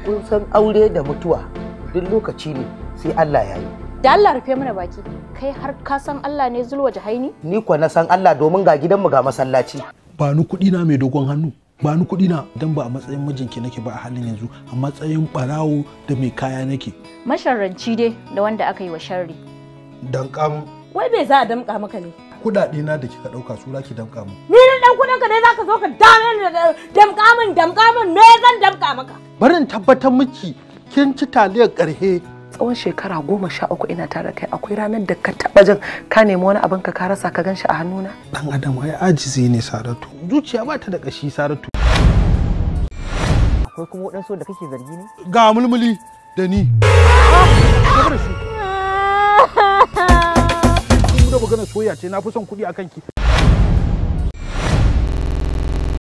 Kun san aure da mutuwa duk lokaci ne sai Allah ya yi. Da Allah rufe mana baki, kai har ka san Allah ne zulwa jahaini? Ni kuwa na san Allah domin ga gidanmu ga masallaci. Ba ni kuɗi na mai dogon hannu, ba ni kuɗi na dan ba a matsayin mijinki nake ba a halin yanzu, a matsayin barawo da mai kaya nake. Masharranci dai da wanda aka yi wa sharri. Danka mun. Wai bai za a damƙa maka ne? Kuɗaɗe na da kika ɗauka su ki damƙa mun. Ni na ɗan kuɗin ka ne zaka zo ka dame ni da damƙa min damƙa min me zan damƙa maka? Barin tabbatar miki kin ci taliyar ƙarhe. Tsawon shekara 13 ina tare kai, akwai ranar da ka taɓa jin ka nemi wani abin ka rasa ka ganshi a hannuna? Dan adam ai ajizi ne Saratu. Zuciya ba ta da ƙashi Saratu. Akwai kuma waɗansu da kake zargi ne? Ga mulmuli da ni. Da magana soyayya ce, na fi son kuɗi akan ki.